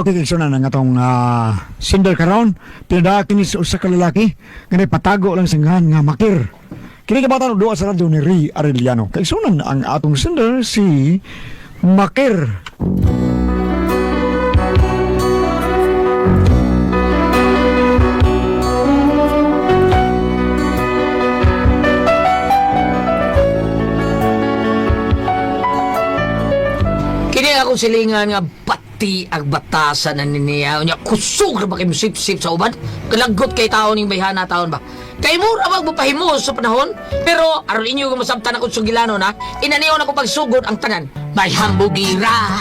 Okay, kay na nga tong sender karon pinadaak kini sa usa ka lalaki nga patago lang sa ngalan nga Makir. Kini kabatan og duha sa radyo ni Ray Arellano. Kay sunan ang atong sender si Makir. Kini akong silingan nga bati ang batasan na niya. Unya, kusog na ba kayo sip-sip sa uban? Kalagot kay taon yung bayhana taon ba? Kay mura bang mapahimo sa panahon? Pero aron inyo kung masabtan akong sugilano na, inaniyon ako pagsugod ang tanan. May hambugira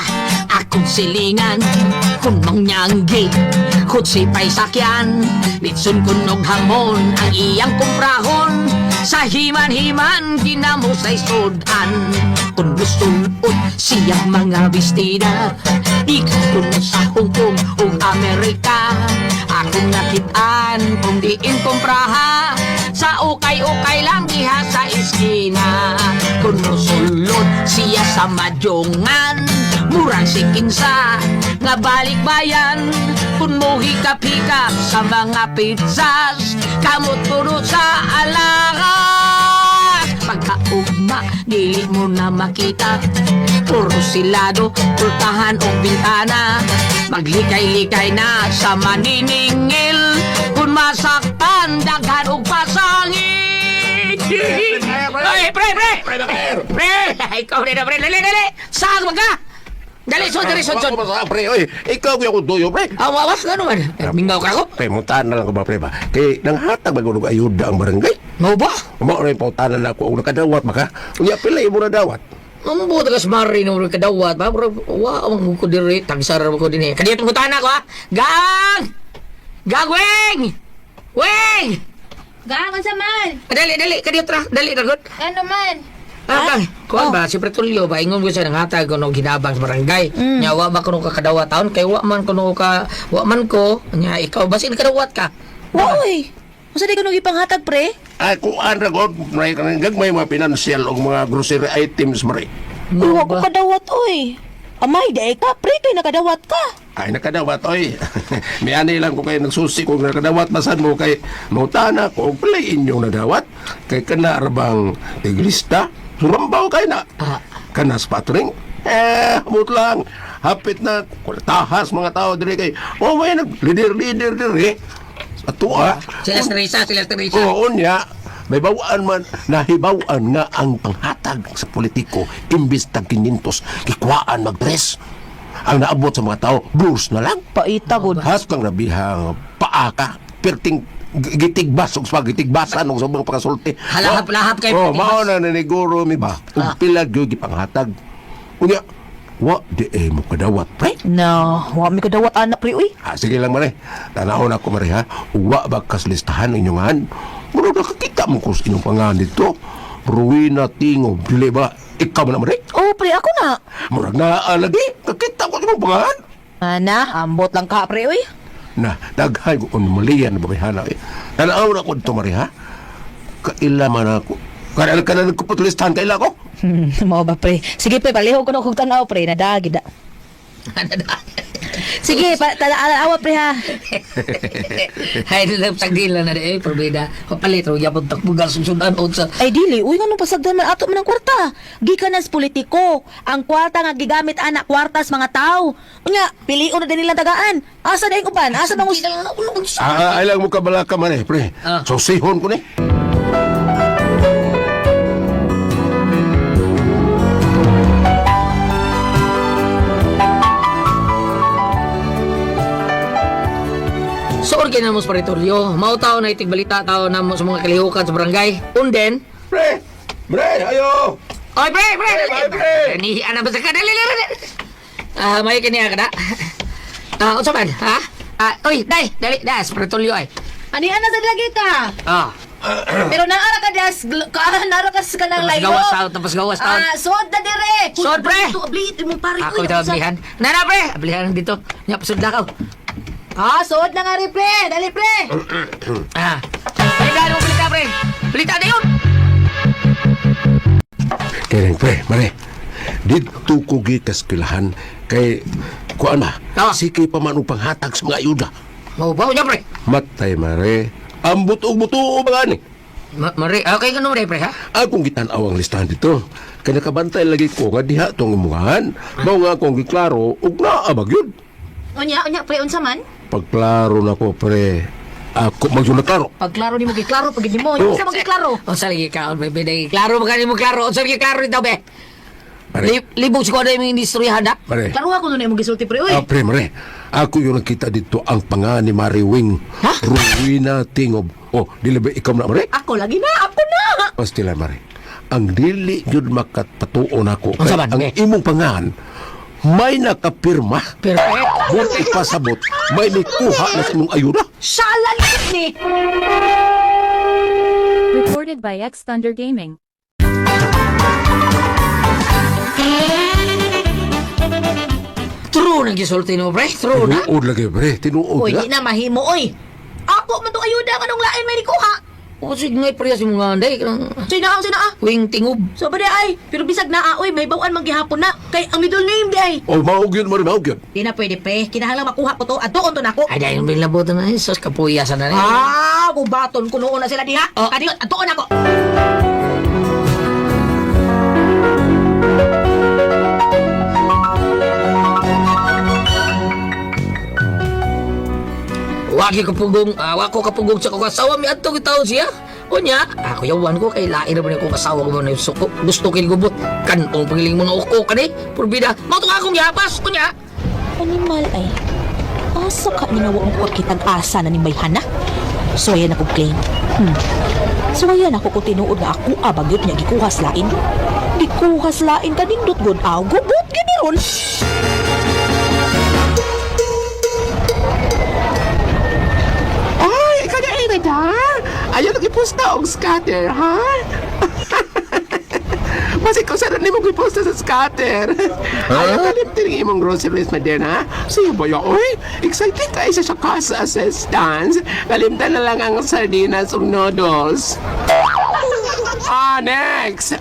akong silingan, kung mangyanggi, kutsi pa'y sakyan, litson kunog hamon ang iyang kumprahon. Sa himan-himan, ginamo sa sudan. Kung musulot siyang mga bestida, ikon sa Hong Kong o Amerika. Akong nakitaan kung diin kumpraha, sa ukay-ukay lang diha sa iskina. Kung musulot siya sa madyongan, murang si kinsa nga balik bayan. Kung muhikap-hikap sa mga pizzas, kamot puro sa alahas. Pagkaugma, dili mo na makita. Puro silado, pultahan o bintana. Maglikay-likay na sa maniningil. Kung masaktan, daghan og pasangil. Ay, pre, pre! Pre! Ikaw na, pre. Dali, dali! Saan ba ka? Dali, sod, dali, sod, sod. Ako ba, pre, oy, ikaw gyud ako duyo, pre. Ah, wawas, ano man? Mingaw ka ako? Pre, muntahan na lang ko ba, pre ba? Kay nanghatag ba og ayuda ang barangay? Mau ba? Mao na yung pautanan na ako og nakadawat ba ka? Unya pila imo na dawat? Ang buta ka smari nung kadawat ba? Bro, wa ang ko diri, tagsara ko din eh. Kadiyo itong butana ko ha? Gang! Gang, weng! Weng! Gang, unsa man? Dali, dali, kadiyo tra, dali, ragot. Ano man? Ah, gang, kuan ba, si Pretulio ba, ingon ko siya nanghatag kuno ginabang sa barangay. Nya, wa ba kuno kakadawat taon, kay wa man kuno ka, wa man ko, nya, ikaw, basin kadawat ka. Woy! Unsa di kuno gipanghatag pre? Ay, kuan ra god, may kanang may mga financial og mga grocery items mare. Uy, wa ko kadawat oy. Amay, di ay ka pre kay nakadawat ka. Ay, nakadawat, oy. Miani lang ko kay nagsusi kung nakadawat basan mo kay mautana ko og pila inyong nadawat. Kay kana ra bang iglista? Surambaw kay na. Ah. Kana sa patring. Eh, mut lang. Hapit na tahas mga tao diri kay. Oh, may nag leader-leader diri. Sa tuwa. Sila Teresa, sila Teresa. Oo niya. May bawaan man, nahibawan nga ang panghatag sa politiko, imbis tag 500, kikwaan magdres. Ang naabot sa mga tao, blues na lang. Paita gud. Has kang nabihang paaka, perting gitigbas og sa gitigbasan og sa mga pakasulti. Halahap-lahap kay Oh, patigbas. mao na naniguro mi ba. Ug pila gyud gipanghatag. Unya, wa di eh mo kadawat pre. No, wa mi kadawat anak pre uy. Ha, sige lang mare. Tanawon ako mare ha. Wa ba kaslistahan inyong han? Muro nakakita mo ko sa inyong pangalan dito. Ruina Tingo, dili ba? Ikaw man na mare. Oh, pre ako na. Murag naa lagi. Kakita ko sa inyong pangalan. Ana, ambot lang ka pre uy. Na, daghay ko kung malian na babayhana eh. Tanawon ako dito mare ha. Kaila man ako. Kada kada nagkupot listahan kaila ko. Mao ba pre? Sige pre, palihog ko na kog tan-aw pre, nadagi da. Sige, pa tala pre ha. Ay, nilang sagdila na eh, probeda. Papalit, ro, yapon takbugal, susundan, unsa. Ay dili, uy nganong pasagdan man ato man ang kwarta. Gikan na sa politiko. Ang kwarta nga gigamit ana kwartas mga tao. Unya, pilion na din nilang tagaan. Asa na yung uban? Asa bang us- Ah, ay lang mo kabala ka man eh, pre. Ah. Susihon ko ni. Soor kay namo sa Pretorio. Mao tao na itigbalita tao namo sa mga kalihukan sa barangay. Unden. Pre! Pre, ayo! Oy, pre, pre! Pre, pre! Ni ana ba sa ka? Dali, dali, dali. Ah, may kaniya ka na. Ah, unsa man, ha? Ah, oy, dai, dali, da, sa Pretorio ay. Ani ana sa lagi ka? Ah, Pero naara ka das ka naara ka sa kanang tapos layo. gawas tao, tapos gawas tao. Ah, sod na dire. Sod, pre! Ablit mo pare. Ako ito ablihan. Nana, pre! Ablihan dito. Nya, pasud na ka. Ah, sod na nga rin pre. Dali pre. Ah. Balita mo, balita, pre. Balita na yun! Kaya pre, mare. Dito ko gikaskilahan kay Kuan ba? Ah. Sige pa man og panghatag sa mga ayuda. Mao ba unya pre? Matay mare. Ambot og buto ba gani? Mare, okay ka pre ha? Akong gitan-aw ang listahan dito. Kay nakabantay lagi ko nga diha tong imuhan. Mao nga akong giklaro ug naa ba gyud. Unya, unya, pre, unsa man? Pagklaro na ko pre. Ako magyud na klaro. Pagklaro nimo giklaro pag nimo, Oo. unsa man giklaro? Unsa lagi ka, bebe, day. Klaro ba kanimo klaro? Unsa lagi klaro dito be? Pare. Libog si ko na yung industriya handa. Mare. Klaro ako nun imong gisulti pre, uy. Ah, pre, mare. Ako yung nakita dito ang panga ni Mary Wing. Ha? Rowena Tingob. Oh, dili ba ikaw na, mare? Ako lagi na, ako na. Pastila, mare. Ang dili yun makatpatuon ako. Unsa man, ang eh? imong pangan, may nakapirma. Perfect. Buti ipasabot, may nikuha na sa imong ayuda. Sala ni. Recorded by X Thunder Gaming. True nang gisulti nimo pre. True na. Tinuod lagi, pre. Tinuod Uy, na. di na mahimo, oy. Ako man tong ayuda nganong lain may nikuha. O sige ngay pre sa mga anday. Sina ang sina ah. Wing tingob. So ba di ay, pero bisag naa oy, may bawan man gihapon na kay ang middle name di ay. Oh, maog yun, mare, maog yun. Di na pwede pre, kinahanglan makuha ko to, adtuon to nako. Ay dahil yung labutan na sus kapuyasan na rin. Ah, gubaton ko noon na sila diha. Oh. Kadiot, adtuon ako. Wagi ko pugong, wa ko kapugong sa kong asawa, mi adto gitaw siya. Unya, ako yawan ko kay lain na ba ni akong asawa ko na yung suko. Gusto kay gubot. Kanong pangiling mga uko kani. Purbida. Mao to akong gihapas unya. Animal ay. Asa ka ni nga wa mo kitag asa na ni Mayhana? So ayan ako claim. So ayan ako kung tinuod nga ako abagyot niya gikuha sa lain. Gikuha sa lain kanindot gud aw gubot gini ron. Ay, ikaw na, Amy, ha? Ayaw nag-iposta og scatter, ha? Mas ikaw sa rin mong iposta sa scatter. Ayaw ka rin imong groceries, maden, ha? Siya ba yun? Oy, excited ka isa sa casa assistance. Kalimtan na lang ang sardinas ug noodles. Ah, next!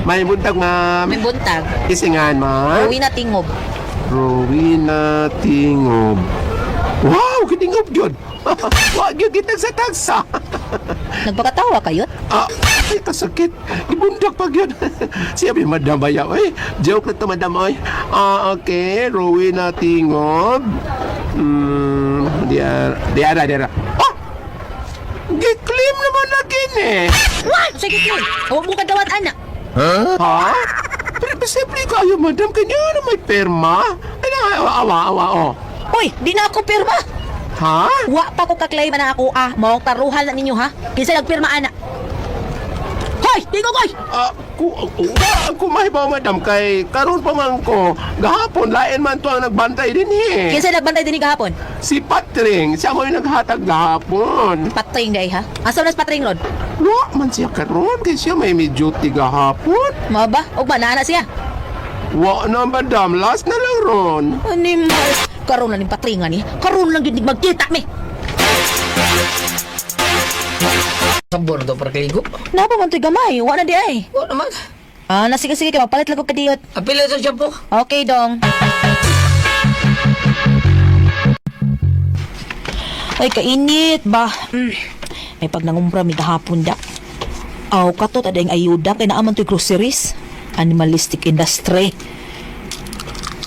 May buntag, ma'am. May buntag. Isingan, ma'am. Uwi na tingob. Rowena Tingob. Wow, kitingob yun. Wag yun kitag sa tagsa. Nagpakatawa kayo? Ah, ay, kasakit. Ibundak pag yun. Siya may madam ba yaw, eh? Joke na to, madam, oy. Ah, okay. Rowena Tingob. Diara, diara, diara. Ah! Giklaim naman na gini. What? Sige, claim. Huwag mo kagawat, ana. Ha? Pero siyempre kayo, madam, kanya na may perma. Ay, awa, awa, awa, oh. Uy, di na ako pirma. Ha? Wa pa ko kaklaim na ako ah. Maong taruhan na ninyo ha. Kinsa nagpirma ana. Hoy, tingog oy. Ako mahibaw, madam, kay karon pa man ko. Gahapon, lain man to ang nagbantay din eh. Kinsa nagbantay dinhi gahapon? Si Patring, siya mo yung naghatag gahapon. Patring day ha. Asa nas patring ron? Wa man siya karon, kay siya may may duty gahapon. Mao ba? Ug ba naa na siya? Wa na, madam, last na lang ron. Animal. Karon lang ning patringan ni. Karon lang gyud nig magkita mi. Sabon na to para kaligo. Napa man to'y gamay, wa na di ay. Wa naman. Ah, na sige sige kay magpalit lang ko kadiyot. Apila sa shampoo. Okay, dong. Ay, kainit ba? May pag nangumbra mi gahapon da. Aw, katot adayng ayuda kay naaman to'y groceries. Animalistic industry.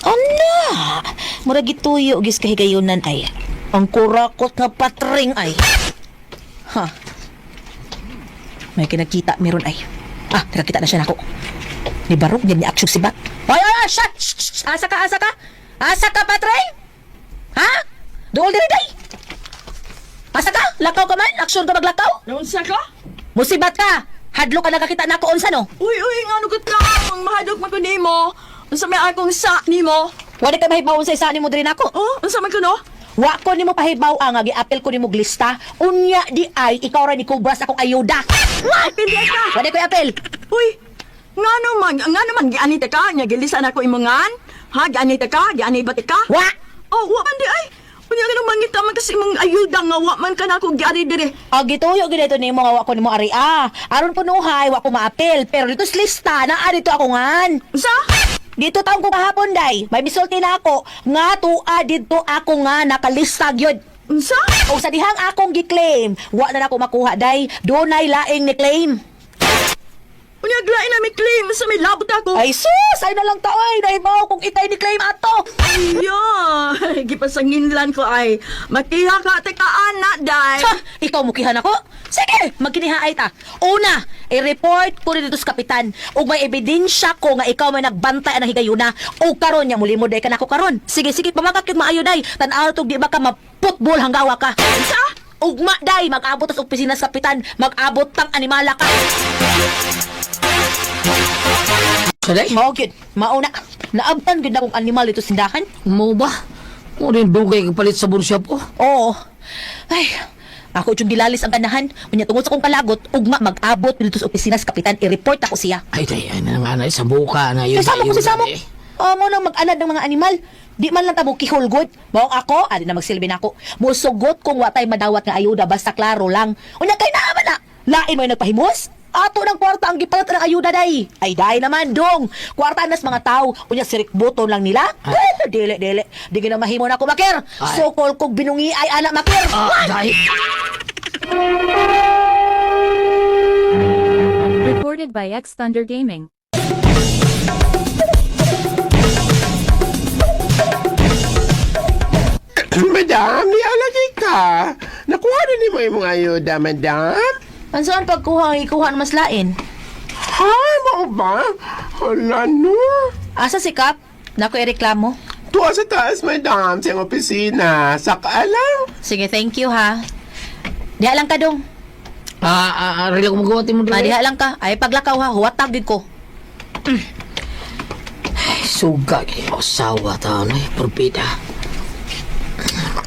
Ana! Mura gituyo gis kahigayunan ay. Ang kurakot nga patring ay. Ha. May kinakita meron ay. Ah, nakakita na siya nako. Ni Barok niya ni Aksyon si Bat. Ay, ay, ay, shh, shh, shh. Asa ka, asa ka? Asa ka, Patring? Ha? Dool diri day. Asa ka? Lakaw ka man? Aksyon ka maglakaw? Naunsa ka? Musibat ka. Hadlo ka nakakita na ako unsa no? Uy, uy, nga nugot ka! Ang mahadlok man ko nimo. Unsa may akong sa nimo? Wala ka mahibaw unsa isa nimo diri nako. Oh, unsa man ko no? Wa ko nimo pahibaw ang nga giapil ko nimo glista. Unya di ay ikaw ra ni Cobras akong ayuda. Ay, pili ka! Wala ko apil. Uy, nga naman, gianita ka, nya gilisan ako imongan. Ha, gianita ka, giani ba ka? Wa. Oh, wa man di ay. Unya nga naman ngita man kasi imong ayuda nga wa man ka na ako giari diri. Ang gituyo gid ito nimo nga wa ko nimo ari ah. Aron punuhay wa ko maapil pero dito sa lista naa dito ako ngan. Unsa? Dito taong ko kahapon, day. May misulti na ako. Nga tuwa didto ako nga nakalista gyud. Unsa? O sa dihang akong gi-claim, wa na nako makuha, day. Dunay laing ni claim. Unya glain na mi claim sa may labot ako. Ay sus, ay na lang ta oy, nahibaw kung ikay ni claim ato. Ayo, gipasanginlan ko ay. Makiha ka te ka ana, day. Ha, ikaw mukihan ako? Sige, magkinihaay ta. Una, i-report ko dito sa kapitan ug may ebidensya ko nga ikaw may nagbantay ang higayuna o karon nya mulimod day ka nako karon. Sige, sige, pamagak yung maayo day. Tan-aw tog di ba ka maputbol hanggawa ka. Sa? Ugma day, mag-abot tas opisina sa kapitan, mag-abot tang animala ka. Sa day? Mao gyud, mauna. Naabtan gyud akong animal dito sindahan. Mo ba? Mo rin dugay kapalit sa bursyap oh. Oo. Ay, ako yung gilalis ang ganahan. Unya tungod sa kong kalagot, ugma mag-abot dito sa opisina sa kapitan, i-report ako siya. Ay, day, ay na nga na, sa buka na yun. Kay samo ko si ayun, samo. eh. Oh, mo nang mag-anad ng mga animal. Di man lang tabo kihulgod. Mao ako, adi na magsilbi na ako. Musugot kung watay madawat nga ayuda basta klaro lang. Unya kay naa man na. Lain mo yung nagpahimos? Ato ng kwarta ang gipalit ng ayuda day. Ay day naman dong. Kwarta nas mga tao. Unya sirik buton lang nila. Eh, dili dili. Di gina mahimo na ako makir. Ay. Sukol kog binungi ay anak makir. Ah, day. Recorded by X Thunder Gaming. Madam, nialagay ka. Nakuha na ni mo imong ayuda, madam. Ang saan pagkuha ang ikuha ng mas lain? Ha, mao ba? Hala, no. Asa si Kap? Nako ireklamo. Tuwa sa taas, madam, sa iyong opisina. Saka lang. Sige, thank you ha. Diha lang ka dong. Ah, ah, ah, rila ko magawa mo Ah, dali. diha lang ka. Ay paglakaw ha, huwatag gid ko. Ay, suga kay asawa taon ay porbida.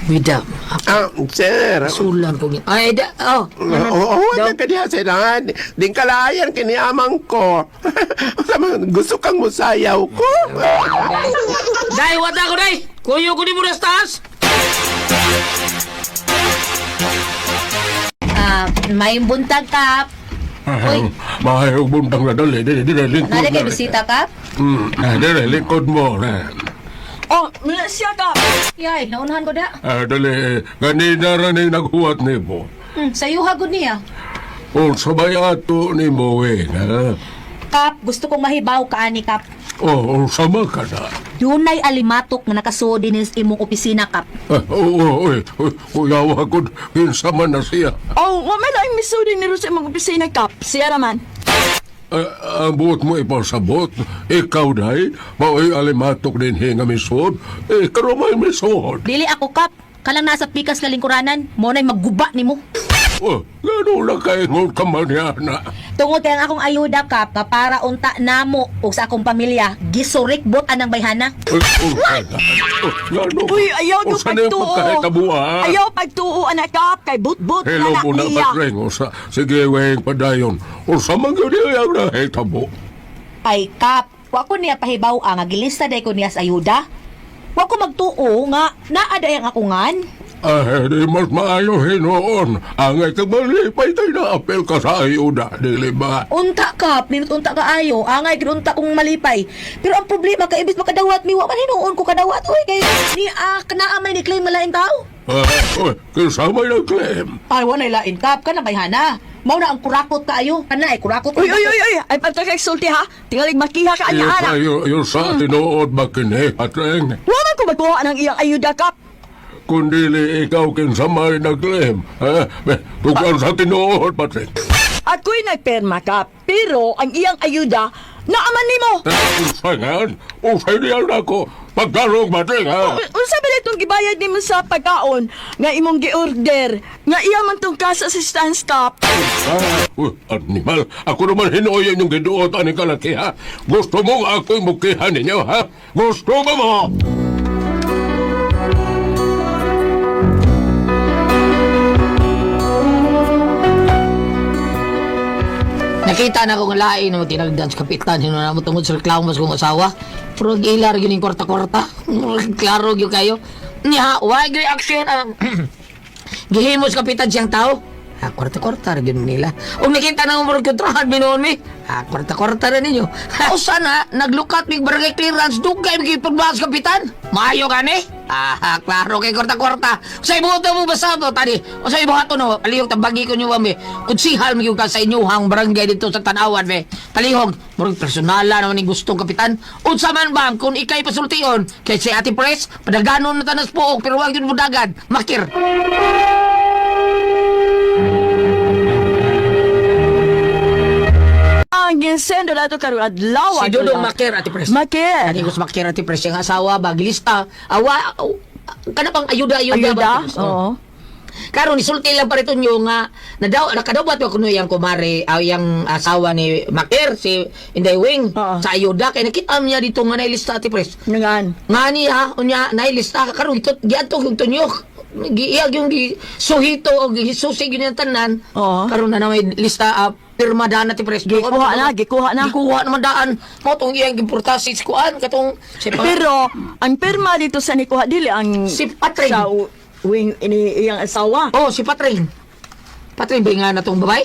Bida, Ah, sir. sulan ko gin. Ay, da, oh. Oo, oh, oh, ka diha, sir. ha? Ding kalayan kiniamang ko. Gusto kang musayaw ko. Day, wata ko day. Kuyo ko ni mo sa taas. Ah, may buntag kap. Uy. Mahayog buntag na dali. Dili, dili, lingkod Nari kay na. bisita kap? Dili, lingkod mo. Na. Oh, muna siya ka. Yay, naunahan ko da. Ah, dali, ganina ra ni naghuwat nimo. Sayo hagod niya. O sabay ato ni mo, eh. Na. Kap, gusto kong mahibaw ka ani kap. O, sama ka na. Dunay alimatok nga nakasuod din sa imong opisina kap. Ah, oo, oy, oy, kuyawa ko, kinsa man na siya. Oh, wa man lang misudi ni sa imong opisina kap. Siya raman. Ah, ang buot mo ipasabot, ikaw day, mao'y alimatok din nga misod, eh, karon may misod. Dili ako kap. Kalang nasa pikas nga lingkuranan, mo na'y magguba nimo. Oh, gano'n na kaingon ka man yan, na. Tungod kay ang akong ayuda kap, nga para unta namo ug sa akong pamilya, gisurikbot anang bayhana. Ay, oh, oh, gano'n. Uy, ayaw do Usa na yung pagtuo. pagkahitabuan. Ayaw pagtuo anak kap kay but-but na Hello na mo na niya. patreng. Usa, sige, weng, padayon. Usa man yun yung nahitabo. Ay kap, wa ko niya pahibaw ang gilista day ko niya sa ayuda. Wa ko magtuo nga naa day ang akungan. Ay, di mas maayo hinuon. Angay ka malipay tayo na apel ka sa ayuda, dili ba? Unta kap, ninot unta ka ayo, angay gid unta kong malipay. Pero ang problema kay imbis makadawat mi wa man hinuon ko kadawat oy kay ni ah, naa may ni claim nga laing tao. Ah, oy, kinsa may nag-claim? Ay wa nay lain kap kana bayhana. Mao na ang kurakot kaayo, kana ay kurakot. Uy, uy, uy, uy, ay pagtakay sulti ha. Tingalig makiha ka anya ana. Yung sa tinuod ba kini, patreng? Wa man ko magkuha ng iyang ayuda kap. Kung dili ikaw kinsa may nag-claim. Ha? Tugan sa tinuod, patreng. Ako'y nagperma kap, pero ang iyang ayuda naaman nimo. Usa nga, usa niyan ako. Pagkarong, patreng, ha? Unsa ba itong gibayad nimo sa pagkaon nga imong gi-order nga iya man tong cash assistance kap? Ah, uy, animal, ako naman hinuoyan yung giduot ani kalaki, ha? Gusto mong ako'y mukihan ninyo, ha? Gusto mo mo? Nakita na ko nga lain na tinagdan sa kapitan. Sino na mo tungod sa reklamo sa kong asawa. Pero ang ilar yun yung kwarta-kwarta. Klaro yun kayo. Niya, why gay action ang gihimo sa kapitan siyang tao? Ah, kwarta-kwarta ra gyud nila. Ug nakita na mo kontrahan binuon mi. Ah, kwarta-kwarta ra ninyo. O sana naglukat mig barangay clearance dugay mig pagbahas, kapitan. Maayo gani? Ah, klaro kay kwarta-kwarta. Sa ibuto mo basado tani. O sa ibuhato no, aliyog tabagi ko niyo mi. Kunsihal mi ka sa inyuhang barangay dito sa Tanawan be. Palihog, murag personala naman ning gustong kapitan. Unsa man ba kung ikay pasultion kay si Ate Pres, padaganon na tanas pook pero wag yun budagan. Makir. Ang ginsendo na ito karong adlaw. Si Dudong Makir, Ate Pres. Makir. Ani ko sa Makir, Ate Pres, yung asawa ba gilista. Awa aw, kana pang ayuda-ayuda Ayuda? ba, Ate Pres? Oo. Karon isulti lang parito nyo nga nadaw nakadawat ko kuno yang kumare aw yang asawa ni Makir si Inday Wing Oo. sa ayuda kay nakita niya dito nga nailista, Ate Pres. Ngan. Nga niya unya nailista ka karon ito giadto yung tunyok giiyag yung gi suhito o gisusi gyud ang tanan. Oo. Karon na na may lista pirma daan na ti Pres. Gikuha na, gikuha na. Gikuha naman daan. Mo tong iyang giportasi si kuan katong si Pero ang pirma dito sa nikuha dili ang Si Patring. sa wing ini iyang asawa. Oh, si Patring. Patring ba nga na tong babae?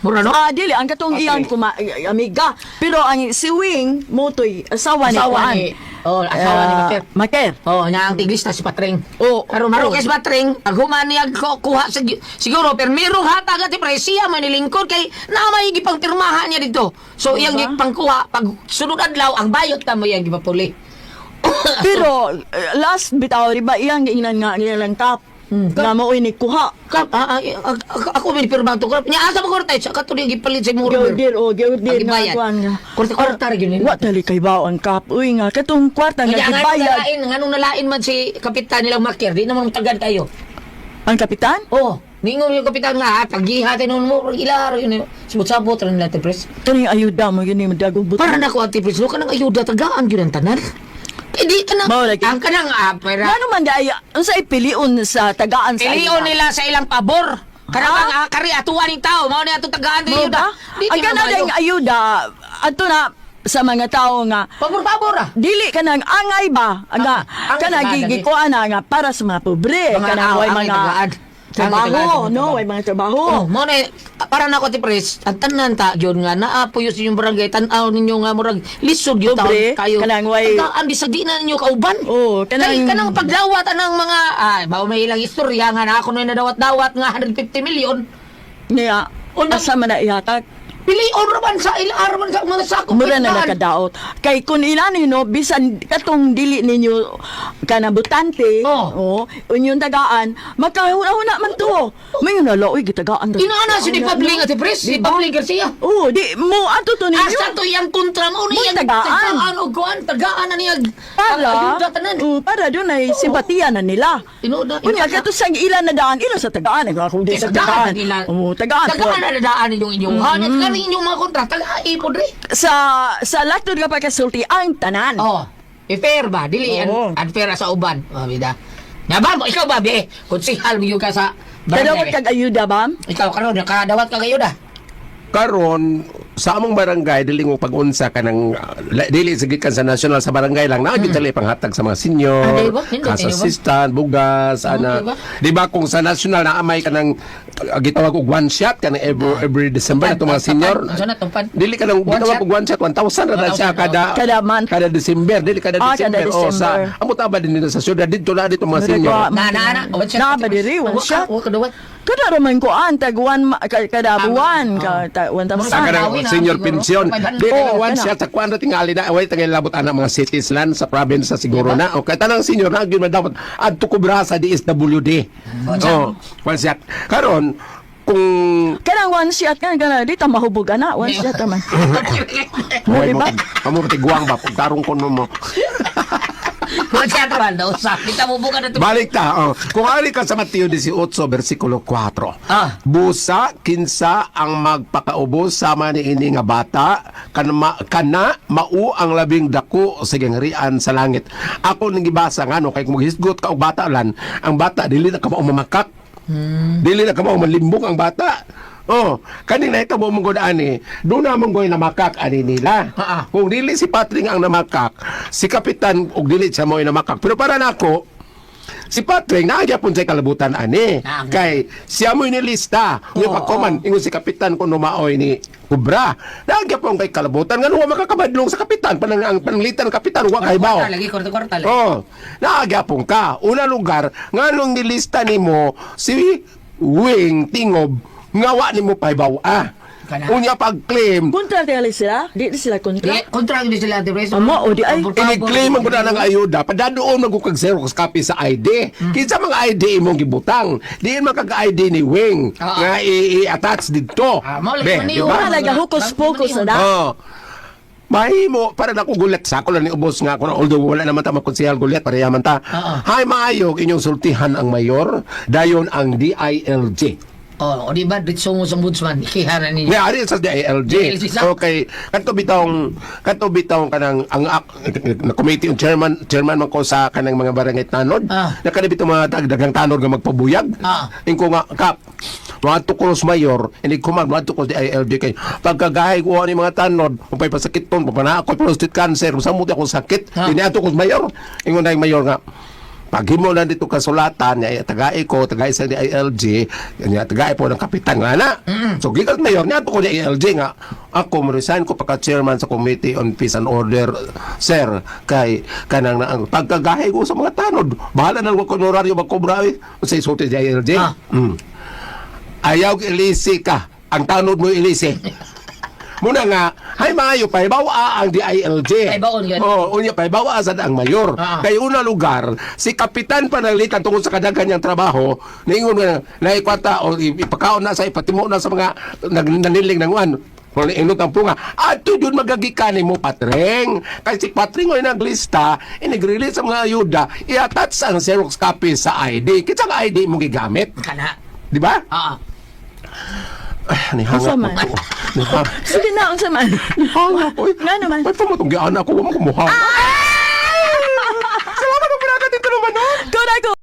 Mura no? Ah, dili ang katong iyang kuma, amiga. Pero ang si Wing motoy asawa ni Asawa kuan. ni- oh, asawa ni Ah, Maker. Maker. Oh, nya ang tiglista si Patring. Oh, Karon maro oh. kay si Patring, pag human niya kuha sa siguro permiro hatag ati pre siya man nilingkod kay na may gipangpirmahan niya dito. So iyang Diba? gipangkuha pag sunod adlaw ang bayot ta mo iyang gipapuli. Pero last bitaw di ba iyang giingnan nga nilang kap. Nga mao ni kuha. Kap, ako may pirma to kap. Nya asa mo korte sa kato niya gipalit sa imong order. Giordir oh, giordir Ang nga gibayad. kuan nga. Kwarta-kwarta ra gyud ni. Wa tali kay bao ang kap. Uy nga katong kwarta nga Kaya nga gibayad. nalain, nganong nalain man si kapitan nilang Makir, di naman tagad kayo. Ang kapitan? Oh, ningon yung kapitan nga, pagiha tayo nun mo, ilar, yun, sabot-sabot rin nila, Ate Pres. Kaning ayuda mo gini madagong buto. Para na ko, Ate Pres, no, kanang ayuda, tagaan yun ang tanan. Eh, di ka na, Mao lagi. ang kanang, pera, Ngano man di ay unsa ipilion sa tagaan sa pilion ayuda? nila sa ilang pabor. Kanang, ang kari, atuwa ning tao, mao ni atong tagaan ng Mao ayuda. ba? Di Ang kay kanang mabayo. ayuda ato na sa mga tao nga Pabor-pabor ah. dili kanang angay ba nga Ang- kanang ang- gigikuan na nga para sa mga pobre Mga kanang tao, way ang mga tagaan. Ang trabaho tagaan, no way mga trabaho. Oh, mo na para na ako ti Pres, ang tanan ta gyud nga naa puyo sa inyong barangay, tan-aw ninyo nga murag lisod gyud taon Pobre, kayo. kanang way- Tagaan bisag di na ninyo kauban. Oh, kanang- Kay kanang pagdawat anang mga mao may ilang istorya nga na ako na nadawat-dawat nga 150 million. Niya Una- asa man na ihatag? Pilion ra man sa ilar man sa mga sakop. Mura na tagaan. nakadaot. Kay kun inani no bisan katong dili ninyo kanang butante, Oh. oh, unyong tagaan, makahuna-huna man to. Mayon na oy gitagaan. Inaana si ni Pabling at si Pres, si Diba? Pabling Garcia. Oh, di mo ato to ninyo. Asa to iyang kontra mo Mo'y ni iyang tagaan. tagaan og kuan tagaan na niya. Para, Ang ayuda tanan. oh, para doon ay simpatiya na nila. Tinuod na. Unya kato sa ilan na daan, ila sa tagaan, ay ako di sa tagaan. Oh, tagaan. Tagaan na daan ninyong inyong hanat mm. Inyong mga kontra tagaan po dre. Sa sa latod nga pagkasulti ang tanan. Oh, i-fair ba? Dili Oo. unfair sa uban. Oh, bida. Nga ba mo ikaw ba be? Konsihal mo yung ka sa Kadawat barangay. kag ayuda ba? Ikaw karon nakadawat ka kayo da. Karon sa among barangay dili mo pag-unsa kanang dili sa gikan sa national sa barangay lang naa gyud tali panghatag sa mga senior, Ah, di ba? Nindot, kas di ba? assistant, bugas, ana. di ba? Di ba kung sa national naa may kanang gitawag og one shot kanang every December na mga senior. Unsa na, tumpan? Dili kanang One gitawag shot? og one shot 1,000 ra na siya 1,000, kada Kada month. kada December, dili kada Ah, kada December. Oh, sa December. amo ta ba din nila sa syudad didto na dito mga Mura senior. ko, Na na na, one shot. Na ba diri, one Wa- shot? Wa ka dawat. Kada ra man ko an tag one kada Tama. buwan Oh. ka ta, one Sa thousand. kanang Bawi na, senior siguro. pension. 500. Di Oo, na one kana. shot sa kuan ra tingali na way tingali labot ana mga cities lan sa province sa siguro na. Okay, tanang senior na gyud man dapat adto kubra sa DSWD. Oh, one shot. Karon kung Kanang one shot kan kana di ta mahubog ana, one shot ra man. Mo Way di mo, ba? amo tiguang ba pagtarong ko mo. One shot man daw sa. Kita mo buka na to. Balik ta. Oh. Kung ari ka sa Mateo 18 versikulo 4. Ah. Busa kinsa ang magpakaubos sama ni ini nga bata kana, kana mao ang labing dako sa gingharian sa langit. Ako ning gibasa nga no kay kung maghisgot ka og bata lan, ang bata dili na ka mao mamakak. Dili na ka mao malimbong ang bata. Oh, kaning nahitabo mong gud ani, doon na mong goy namakak ani nila. Ah, ah. Kung dili si Patrick ang namakak, si Kapitan og dili siya mo'y namakak. Pero para nako, Si Patrick naagyapon sa kalabutan ani. Ah, Kay siya mo'y nilista. Nga pagkuman ingon si kapitan kuno maoy ni Kubra. Naagyapon kay kalabutan ngano wa makakabadlong sa kapitan panang ang pananglitan ng kapitan wa kay bao. Kwarta lagi, kwarta-kwarta lagi. Oh, naagyapon ka. Una lugar nganong nilista nimo si Wing Tingob nga wa nimo pahibaw ah. Kana. Unya pag-claim Kontra tingali sila? Di sila kontra? Di, kontra gyud sila, Ate Pres. Amo, o di ay. Por favor. Ini-claim ang ng ayuda, padadoon magkukag Xerox copy sa ID. Kinsa mga ID imong gibutang? Diin man kag ID ni Wing Oo. nga i-attach didto. Ah, mao lagi Be, man di niyo. ba? Wala lagi hocus pocus na. Oh. Mahimo para na ko gulat sa ako lang ni ubos nga ako na, although wala naman ta makonsehal gulat pareha man ta. Oo. Hay maayog inyong sultihan ang mayor dayon ang DILG. Oh, o di ba ditso mo sa ombudsman, ikihanan ninyo. Nga ari sa DILG. DILG sa- Okay, kadto bitong kanang ang na committee ang chairman chairman man ko sa kanang mga barangay tanod. Ah. Nakadibit mga daghang tanod nga magpabuyag. Ah. Ingko nga kap. Moadto ko sa mayor, ini kuman moadto ko sa DILG kay pagkagahay ko ani mga tanod, umpay pasakiton, papana ako prostate cancer, samot ako sakit. Ah. Ini ato ko sa mayor. Ingon na yung mayor nga paghimo lang dito kasulatan niya tagay ko tagay sa DILG niya tagay po ng kapitan nga na. So gikan mayor niya ko DILG nga ako mo resign ko pagka chairman sa Committee on Peace and Order, sir, kay kanang na ang pagkagahay ko sa mga tanod bahala na lang ko honoraryo magkobra eh sa isulti DILG. Ah. Ayaw ilisi ka ang tanod mo ilisi. Muna nga, hay maayo pahibawa ang DILG. Pahibaon yun. Oh, unya pahibawa sad ang mayor. Ah. Kay una lugar, si kapitan pananglitan tungkol sa kadaghan niyang trabaho, niingon nga naikwata o ipakaon na sa ipatimo na sa mga naniling ng uwan. Kung inot ang punga, ato yun magagikan mo patreng. Kay si Patreng ay naglista, inigrilis sa mga ayuda, i-attach ang Xerox copy sa ID. Kitsa ang ID mo gigamit, Kana. di ba? Ah. Ay, nihanga Unsa man? ko. Nihanga. Sige na, unsa man? Nihanga ko. Nga naman. Ay, pamutong giana ko, wa mo kumuha. Ah!